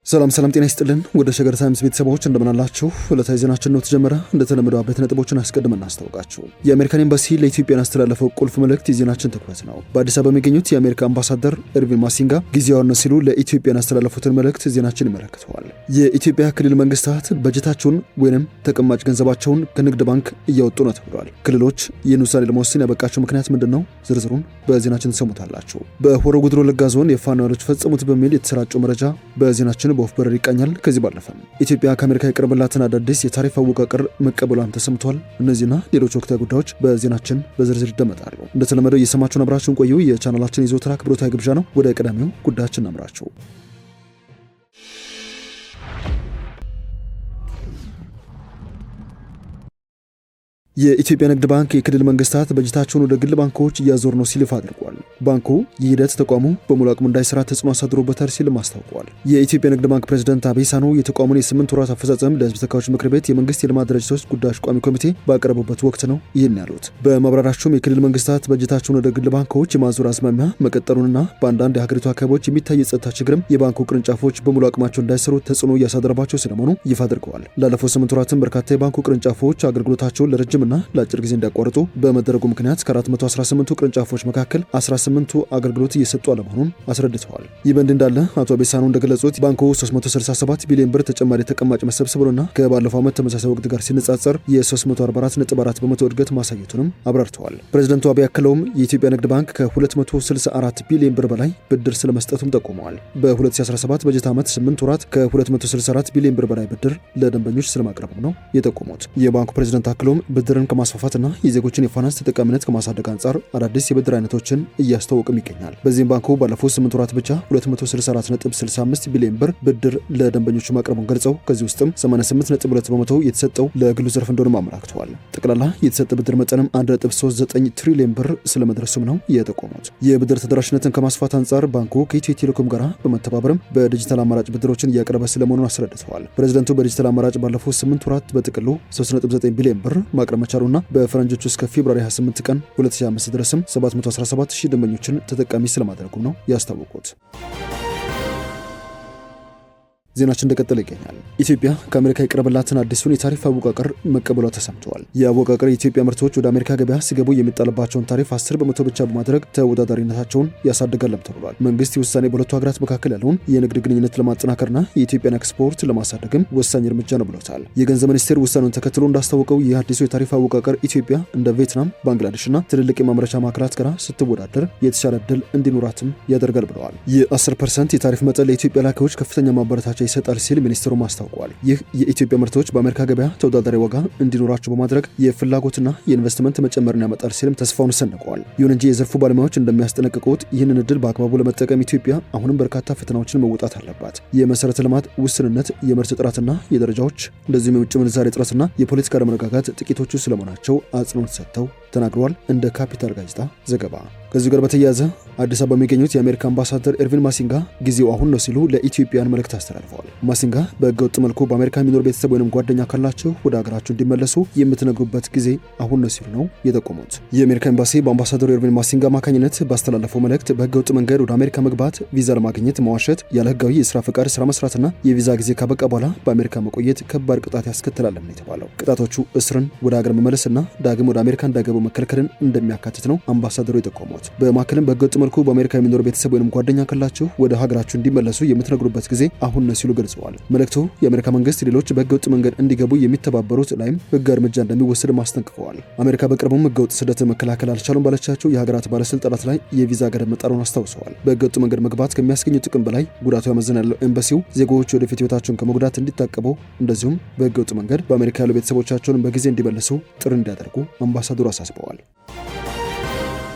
ሰላም ሰላም፣ ጤና ይስጥልን። ወደ ሸገር ታይምስ ቤተሰቦች እንደምናላችሁ። ዕለታዊ ዜናችን ነው ተጀመረ። እንደተለመደው አበይት ነጥቦችን አስቀድመን እናስታውቃችሁ። የአሜሪካን ኤምባሲ ለኢትዮጵያን ያስተላለፈው ቁልፍ መልእክት የዜናችን ትኩረት ነው። በአዲስ አበባ የሚገኙት የአሜሪካ አምባሳደር ኤርቪን ማሲንጋ ጊዜው አሁን ነው ሲሉ ለኢትዮጵያን ያስተላለፉትን መልእክት ዜናችን ይመለከተዋል። የኢትዮጵያ ክልል መንግስታት በጀታቸውን ወይንም ተቀማጭ ገንዘባቸውን ከንግድ ባንክ እያወጡ ነው ተብሏል። ክልሎች ይህን ውሳኔ ለመወሰን ያበቃቸው ምክንያት ምንድን ነው? ዝርዝሩን በዜናችን ትሰሙታላችሁ። በሆሮ ጉዱሩ ወለጋ ዞን የፋኖ ኃይሎች ፈጸሙት በሚል የተሰራጨው መረጃ በዜናችን በወፍ በረር ይቃኛል። ከዚህ ባለፈም ኢትዮጵያ ከአሜሪካ የቀረበላትን አዳዲስ የታሪፍ አወቃቀር መቀበሏም ተሰምቷል። እነዚህና ሌሎች ወቅታዊ ጉዳዮች በዜናችን በዝርዝር ይደመጣሉ። እንደተለመደው እየሰማችሁን አብራችሁን ቆዩ። የቻናላችን የዘወትር አክብሮታዊ ግብዣ ነው። ወደ ቀዳሚው ጉዳያችን እናምራችሁ። የኢትዮጵያ ንግድ ባንክ የክልል መንግስታት በጀታቸውን ወደ ግል ባንኮች እያዞሩ ነው ሲል ይፋ አድርጓል። ባንኩ ይህ ሂደት ተቋሙ በሙሉ አቅሙ እንዳይሰራ ተጽዕኖ አሳድሮበታል ሲልም አስታውቋል። የኢትዮጵያ ንግድ ባንክ ፕሬዝዳንት አቤ ሳኖ የተቋሙን የ8 ወራት አፈጻጸም ለሕዝብ ተወካዮች ምክር ቤት የመንግስት የልማት ድርጅቶች ጉዳዮች ቋሚ ኮሚቴ ባቀረቡበት ወቅት ነው ይህን ያሉት። በማብራሪያቸውም የክልል መንግስታት በጀታቸውን ወደ ግል ባንኮች የማዞር አዝማሚያ መቀጠሉንና በአንዳንድ የሀገሪቱ አካባቢዎች የሚታይ የጸጥታ ችግርም የባንኩ ቅርንጫፎች በሙሉ አቅማቸው እንዳይሰሩ ተጽዕኖ እያሳደረባቸው ስለመሆኑ ይፋ አድርገዋል። ላለፉት 8 ወራትም በርካታ የባንኩ ቅርንጫፎች አገልግሎታቸውን ለረጅምና ለአጭር ጊዜ እንዲያቋርጡ በመደረጉ ምክንያት ከ418ቱ ቅርንጫፎች መካከል 18ቱ አገልግሎት እየሰጡ አለመሆኑን አስረድተዋል። ይህ በእንዲህ እንዳለ አቶ አቤ ሳኖ እንደገለጹት ባንኩ 367 ቢሊዮን ብር ተጨማሪ ተቀማጭ መሰብሰቡንና ከባለፈው ዓመት ተመሳሳይ ወቅት ጋር ሲነጻጸር የ344.4% እድገት ማሳየቱንም አብራርተዋል። ፕሬዚደንቱ አብይ አክለውም የኢትዮጵያ ንግድ ባንክ ከ264 ቢሊዮን ብር በላይ ብድር ስለመስጠቱም ጠቁመዋል። በ2017 በጀት ዓመት 8 ወራት ከ264 ቢሊዮን ብር በላይ ብድር ለደንበኞች ስለማቅረቡ ነው የጠቆሙት። የባንኩ ፕሬዚደንት አክለውም ብድርን ከማስፋፋትና የዜጎችን የፋይናንስ ተጠቃሚነት ከማሳደግ አንጻር አዳዲስ የብድር አይነቶችን እያስተዋወቅም ይገኛል። በዚህም ባንኩ ባለፉት 8 ወራት ብቻ 264.65 ቢሊዮን ብር ብድር ለደንበኞቹ ማቅረቡን ገልጸው ከዚህ ውስጥም 88.2% የተሰጠው ለግሉ ዘርፍ እንደሆነም አመላክተዋል። ጠቅላላ የተሰጠ ብድር መጠንም 1.39 ትሪሊዮን ብር ስለመድረሱም ነው የጠቆሙት። የብድር ተደራሽነትን ከማስፋት አንጻር ባንኩ ከኢትዮ ቴሌኮም ጋር በመተባበርም በዲጂታል አማራጭ ብድሮችን እያቀረበ ስለመሆኑን አስረድተዋል። ፕሬዚደንቱ በዲጂታል አማራጭ ባለፉት 8 ወራት በጥቅሉ 3.9 ቢሊዮን ብር ማቅረብ መቻሉና በፈረንጆቹ እስከ February 28 ቀን 2005 ድረስም 717 ሺህ ደንበኞችን ተጠቃሚ ስለማድረጉ ነው ያስታወቁት። ዜናችን እንደቀጠለ ይገኛል። ኢትዮጵያ ከአሜሪካ የቀረበላትን አዲሱን የታሪፍ አወቃቀር መቀበሏ ተሰምተዋል። የአወቃቀር የኢትዮጵያ ምርቶች ወደ አሜሪካ ገበያ ሲገቡ የሚጣልባቸውን ታሪፍ 10% ብቻ በማድረግ ተወዳዳሪነታቸውን ያሳድጋልም ተብሏል። መንግስት የውሳኔ በሁለቱ ሀገራት መካከል ያለውን የንግድ ግንኙነት ለማጠናከርና የኢትዮጵያን ኤክስፖርት ለማሳደግም ወሳኝ እርምጃ ነው ብሎታል። የገንዘብ ሚኒስቴር ውሳኔውን ተከትሎ እንዳስታወቀው ይህ አዲሱ የታሪፍ አወቃቀር ኢትዮጵያ እንደ ቪየትናም፣ ባንግላዴሽና ትልልቅ የማምረቻ ማዕከላት ጋር ስትወዳደር የተሻለ እድል እንዲኖራትም ያደርጋል ብለዋል። የ10% የታሪፍ መጠን ለኢትዮጵያ ላኪዎች ከፍተኛ ማበረታቻ ይሰጣል ሲል ሚኒስትሩ አስታውቋል። ይህ የኢትዮጵያ ምርቶች በአሜሪካ ገበያ ተወዳዳሪ ዋጋ እንዲኖራቸው በማድረግ የፍላጎትና የኢንቨስትመንት መጨመርን ያመጣል ሲልም ተስፋውን ሰንቋል። ይሁን እንጂ የዘርፉ ባለሙያዎች እንደሚያስጠነቅቁት ይህንን እድል በአግባቡ ለመጠቀም ኢትዮጵያ አሁንም በርካታ ፈተናዎችን መወጣት አለባት። የመሰረተ ልማት ውስንነት፣ የምርት ጥራትና የደረጃዎች እንደዚሁም የውጭ ምንዛሬ እጥረትና የፖለቲካ አለመረጋጋት ጥቂቶቹ ስለመሆናቸው አጽንኦት ሰጥተው ተናግረዋል። እንደ ካፒታል ጋዜጣ ዘገባ ከዚሁ ጋር በተያያዘ አዲስ አበባ የሚገኙት የአሜሪካ አምባሳደር ኤርቪን ማሲንጋ ጊዜው አሁን ነው ሲሉ ለኢትዮጵያውያን መልእክት አስተላልፈዋል። ማሲንጋ በህገወጥ መልኩ በአሜሪካ የሚኖር ቤተሰብ ወይም ጓደኛ ካላቸው ወደ ሀገራቸው እንዲመለሱ የምትነግሩበት ጊዜ አሁን ነው ሲሉ ነው የጠቆሙት። የአሜሪካ ኤምባሲ በአምባሳደሩ ኤርቪን ማሲንጋ አማካኝነት ባስተላለፈው መልእክት በህገወጥ መንገድ ወደ አሜሪካ መግባት፣ ቪዛ ለማግኘት መዋሸት፣ ያለ ህጋዊ የስራ ፈቃድ ስራ መስራትና የቪዛ ጊዜ ካበቃ በኋላ በአሜሪካ መቆየት ከባድ ቅጣት ያስከትላል ነው የተባለው። ቅጣቶቹ እስርን፣ ወደ ሀገር መመለስና ዳግም ወደ አሜሪካ እንዳይገቡ መከልከልን እንደሚያካትት ነው አምባሳደሩ የጠቆሙት። በማከልም በህገወጥ መልኩ በአሜሪካ የሚኖር ቤተሰብ ወይም ጓደኛ ካላችሁ ወደ ሀገራችሁ እንዲመለሱ የምትነግሩበት ጊዜ አሁን ነው ሲሉ ገልጸዋል። መልእክቱ የአሜሪካ መንግስት ሌሎች በህገወጥ መንገድ እንዲገቡ የሚተባበሩት ላይም ህጋዊ እርምጃ እንደሚወሰድ አስጠንቅቀዋል። አሜሪካ በቅርቡም ህገወጥ ስደትን መከላከል አልቻሉም ባለቻቸው የሀገራት ባለስልጣናት ላይ የቪዛ ገደብ መጣሉን አስታውሰዋል። በህገወጥ መንገድ መግባት ከሚያስገኘው ጥቅም በላይ ጉዳቱ ያመዝናል ያለው ኤምባሲው ዜጎች ወደፊት ህይወታቸውን ከመጉዳት እንዲታቀቡ እንደዚሁም በህገወጥ መንገድ በአሜሪካ ያሉ ቤተሰቦቻቸውን በጊዜ እንዲመልሱ ጥሪ እንዲያደርጉ አምባሳደሩ አሳስበዋል።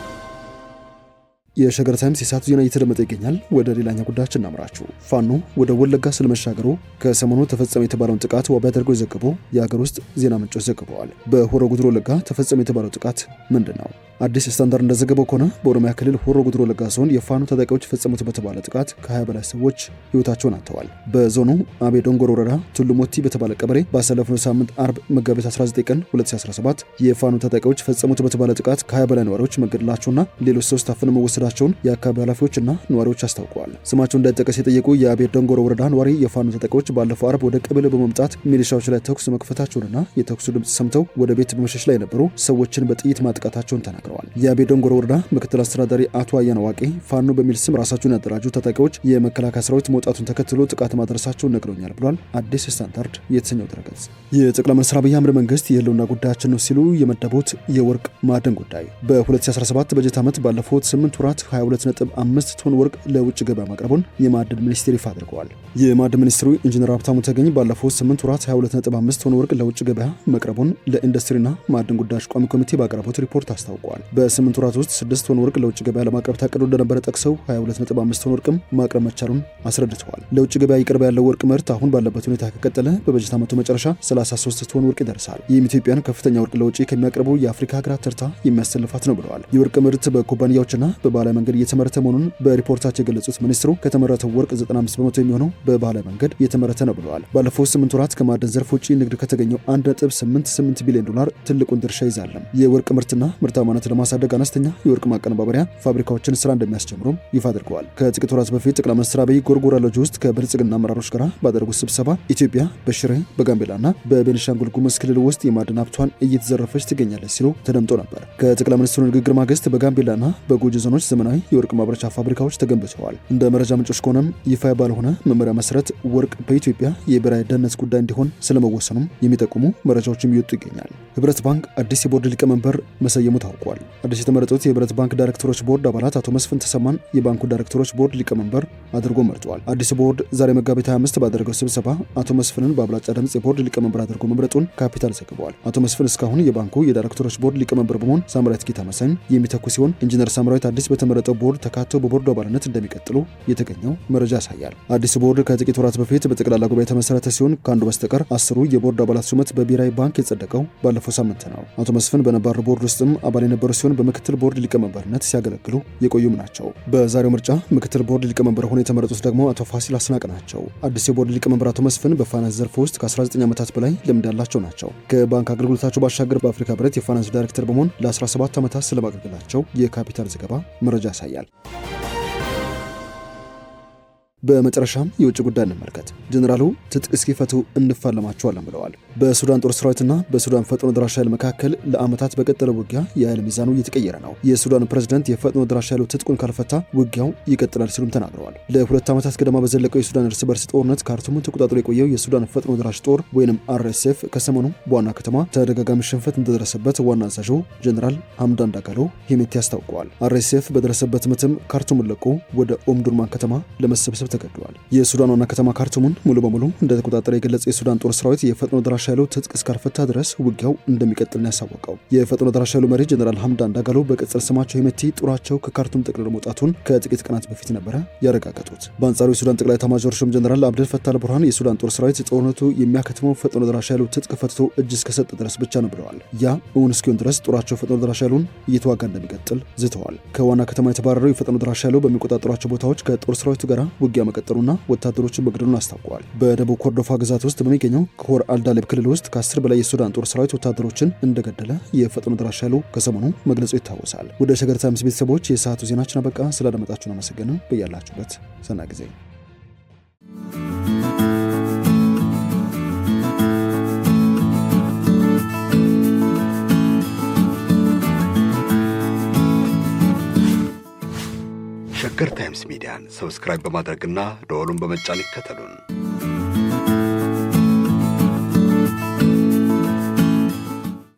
የሸገር ታይምስ የሰዓቱ ዜና እየተደመጠ ይገኛል። ወደ ሌላኛ ጉዳያችን እናምራችሁ። ፋኖ ወደ ወለጋ ስለመሻገሩ ከሰሞኑ ተፈጸመ የተባለውን ጥቃት ዋቢ አድርገው የዘገቡ የሀገር ውስጥ ዜና ምንጮች ዘግበዋል። በሆሮ ጉዱሩ ወለጋ ተፈጸመ የተባለው ጥቃት ምንድን ነው? አዲስ ስታንዳርድ እንደዘገበው ከሆነ በኦሮሚያ ክልል ሆሮ ጉዱሩ ወለጋ ዞን የፋኖ ታጣቂዎች ፈጸሙት በተባለ ጥቃት ከ20 በላይ ሰዎች ህይወታቸውን አጥተዋል። በዞኑ አቤ ዶንጎሮ ወረዳ ቱሉ ሞቲ በተባለ ቀበሌ ባሳለፍነው ሳምንት አርብ መጋቢት 19 ቀን 2017 የፋኖ ታጣቂዎች ፈጸሙት በተባለ ጥቃት ከ20 በላይ ነዋሪዎች መገደላቸውና ሌሎች ሶስት ታፍነው መወሰዳቸውን መውሰዳቸውን የአካባቢ ኃላፊዎችና ነዋሪዎች አስታውቀዋል። ስማቸው እንዳይጠቀስ የጠየቁ የአቤ ደንጎሮ ወረዳ ነዋሪ የፋኖ ታጣቂዎች ባለፈው አርብ ወደ ቀበሌው በመምጣት ሚሊሻዎች ላይ ተኩስ መክፈታቸውንና የተኩሱ ድምፅ ሰምተው ወደ ቤት በመሸሽ ላይ የነበሩ ሰዎችን በጥይት ማጥቃታቸውን ተናግረዋል። የአቤ ደንጎሮ ወረዳ ምክትል አስተዳዳሪ አቶ አያና ዋቄ ፋኖ በሚል ስም ራሳቸውን ያደራጁ ታጣቂዎች የመከላከያ ሰራዊት መውጣቱን ተከትሎ ጥቃት ማድረሳቸውን ነግረውኛል ብሏል አዲስ ስታንዳርድ የተሰኘው ድረገጽ። የጠቅላይ ሚኒስትር አብይ አህመድ መንግስት የህልውና ጉዳያችን ነው ሲሉ የመደቡት የወርቅ ማዕድን ጉዳይ በ2017 በጀት ዓመት ባለፉት 8 ወራት 22.5 ቶን ወርቅ ለውጭ ገበያ ማቅረቡን የማዕድን ሚኒስቴር ይፋ አድርገዋል። የማዕድን ሚኒስትሩ ኢንጂነር ሀብታሙ ተገኝ ባለፉት 8 ወራት 22.5 ቶን ወርቅ ለውጭ ገበያ መቅረቡን ለኢንዱስትሪና ማዕድን ጉዳዮች ቋሚ ኮሚቴ ባቀረቡት ሪፖርት አስታውቀዋል። በ8 ወራት ውስጥ 6 ቶን ወርቅ ለውጭ ገበያ ለማቅረብ ታቅዶ እንደነበረ ጠቅሰው 22.5 ቶን ወርቅም ማቅረብ መቻሉን አስረድተዋል። ለውጭ ገበያ እየቀረበ ያለው ወርቅ ምርት አሁን ባለበት ሁኔታ ከቀጠለ በበጀት ዓመቱ መጨረሻ 33 ቶን ወርቅ ይደርሳል። ይህም ኢትዮጵያን ከፍተኛ ወርቅ ለውጭ ከሚያቀርቡ የአፍሪካ ሀገራት ተርታ የሚያሰልፋት ነው ብለዋል። የወርቅ ምርት በኩባንያዎችና በባህላዊ መንገድ እየተመረተ መሆኑን በሪፖርታቸው የገለጹት ሚኒስትሩ ከተመረተው ወርቅ 95% የሚሆነው በባህላዊ መንገድ እየተመረተ ነው ብለዋል። ባለፉት 8 ወራት ከማዕድን ዘርፍ ውጪ ንግድ ከተገኘው $1.88 ቢሊዮን ትልቁን ድርሻ ይዛል። የወርቅ ምርትና ምርታማነት ለማሳደግ አነስተኛ የወርቅ ማቀነባበሪያ ፋብሪካዎችን ስራ እንደሚያስጀምሩም ይፋ አድርገዋል። ከጥቂት ወራት በፊት ጠቅላይ ሚኒስትር አብይ ጎርጎራ ሎጅ ውስጥ ከብልጽግና አመራሮች ጋር ባደረጉት ስብሰባ ኢትዮጵያ በሽሬ፣ በጋምቤላና በቤኒሻንጉል ጉሙዝ ክልል ውስጥ የማዕድን ሀብቷን እየተዘረፈች ትገኛለች ሲሉ ተደምጦ ነበር። ከጠቅላይ ሚኒስትሩ ንግግር ማግስት በጋምቤላና በጉጂ ዞኖች ዘመናዊ የወርቅ ማምረቻ ፋብሪካዎች ተገንብተዋል። እንደ መረጃ ምንጮች ከሆነም ይፋ ባልሆነ መመሪያ መሰረት ወርቅ በኢትዮጵያ የብሔራዊ ደህንነት ጉዳይ እንዲሆን ስለመወሰኑም የሚጠቁሙ መረጃዎችም እየወጡ ይገኛል። ህብረት ባንክ አዲስ የቦርድ ሊቀመንበር መሰየሙ ታውቋል። አዲስ የተመረጡት የህብረት ባንክ ዳይሬክተሮች ቦርድ አባላት አቶ መስፍን ተሰማን የባንኩ ዳይሬክተሮች ቦርድ ሊቀመንበር አድርጎ መርጧል። አዲሱ ቦርድ ዛሬ መጋቢት 25 ባደረገው ስብሰባ አቶ መስፍንን በአብላጫ ድምጽ የቦርድ ሊቀመንበር አድርጎ መምረጡን ካፒታል ዘግቧል። አቶ መስፍን እስካሁን የባንኩ የዳይሬክተሮች ቦርድ ሊቀመንበር በመሆን ሳምራዊት ጌታመሳይን የሚተኩ ሲሆን ኢንጂነር ሳምራዊት አዲስ በተመረጠው ቦርድ ተካተው በቦርዱ አባልነት እንደሚቀጥሉ የተገኘው መረጃ ያሳያል። አዲሱ ቦርድ ከጥቂት ወራት በፊት በጠቅላላ ጉባኤ የተመሰረተ ሲሆን ከአንዱ በስተቀር 10ሩ የቦርድ አባላት ሹመት በብሔራዊ ባንክ የጸደቀው ባለፈው ሳምንት ነው። አቶ መስፍን በነባሩ ቦርድ ውስጥም አባል የነበሩ ሲሆን በምክትል ቦርድ ሊቀመንበርነት ሲያገለግሉ የቆዩም ናቸው። በዛሬው ምርጫ ምክትል ቦርድ ሊቀመንበር ሆነው የተመረጡት ደግሞ አቶ ፋሲል አስናቅ ናቸው። አዲስ የቦርድ ሊቀመንበር አቶ መስፍን በፋይናንስ ዘርፍ ውስጥ ከ19 ዓመታት በላይ ልምድ ያላቸው ናቸው። ከባንክ አገልግሎታቸው ባሻገር በአፍሪካ ህብረት የፋይናንስ ዳይሬክተር በመሆን ለ17 ዓመታት ስለማገልገላቸው የካፒታል ዘገባ መረጃ ያሳያል። በመጨረሻም የውጭ ጉዳይ እንመልከት። ጀነራሉ ትጥቅ እስኪፈቱ እንፋለማቸዋለን ብለዋል። በሱዳን ጦር ሰራዊትና በሱዳን ፈጥኖ ደራሽ ኃይል መካከል ለዓመታት በቀጠለው ውጊያ የኃይል ሚዛኑ እየተቀየረ ነው። የሱዳን ፕሬዝዳንት የፈጥኖ ደራሽ ኃይሉ ትጥቁን ካልፈታ ውጊያው ይቀጥላል ሲሉም ተናግረዋል። ለ2 ዓመታት ገደማ በዘለቀው የሱዳን እርስ በርስ ጦርነት ካርቱምን ተቆጣጥሮ የቆየው የሱዳን ፈጥኖ ደራሽ ጦር ወይንም RSF ከሰሞኑ በዋና ከተማ ተደጋጋሚ ሽንፈት እንደደረሰበት ዋና አዛዡ ጀነራል ሐምዳን ዳጋሎ ሄሜቲ አስታውቀዋል። RSF በደረሰበት ምትም ካርቱምን ለቆ ወደ ኦምዱርማን ከተማ ለመሰብሰብ ተገደዋል። የሱዳን ዋና ከተማ ካርቱምን ሙሉ በሙሉ እንደተቆጣጠረ የገለጸ የሱዳን ጦር ሰራዊት የፈጥኖ ደራሽ ኃይሉ ትጥቅ እስካልፈታ ድረስ ውጊያው እንደሚቀጥል ነው ያሳወቀው። የፈጥኖ ደራሽ ኃይሉ መሪ ጀነራል ሐምዳን ዳጋሎ በቅጽል ስማቸው ሄሜቲ ጦራቸው ከካርቱም ጠቅልሎ መውጣቱን ከጥቂት ቀናት በፊት ነበረ ያረጋገጡት። በአንጻሩ የሱዳን ጠቅላይ ኤታማዦር ሹም ጀነራል አብደል ፈታህ አልቡርሃን የሱዳን ጦር ሰራዊት ጦርነቱ የሚያከትመው ፈጥኖ ደራሽ ኃይሉ ትጥቅ ፈትቶ እጅ እስከሰጠ ድረስ ብቻ ነው ብለዋል። ያ እውን እስኪሆን ድረስ ጦራቸው ፈጥኖ ደራሽ ኃይሉን እየተዋጋ እንደሚቀጥል ዝተዋል። ከዋና ከተማ የተባረረው የፈጥኖ ደራሽ ኃይሉ በሚቆጣጠሯቸው ቦታዎች ከጦር ሰራዊቱ ጋር ውጊያ መቀጠሉና ወታደሮችን መግደሉን አስታውቀዋል። በደቡብ ኮርዶፋ ግዛት ውስጥ በሚገኘው ኮር አልዳሌብ ክልል ውስጥ ከ10 በላይ የሱዳን ጦር ሰራዊት ወታደሮችን እንደገደለ የፈጥኖ ደራሽ ኃይሉ ከሰሞኑ መግለጹ ይታወሳል። ወደ ሸገር ታይምስ ቤተሰቦች የሰዓቱ ዜናችን አበቃ። ስላደመጣችሁን አመሰግንን። በያላችሁበት ሰናይ ጊዜ። ሸገር ታይምስ ሚዲያን ሰብስክራይብ በማድረግና ደወሉን በመጫን ይከተሉን።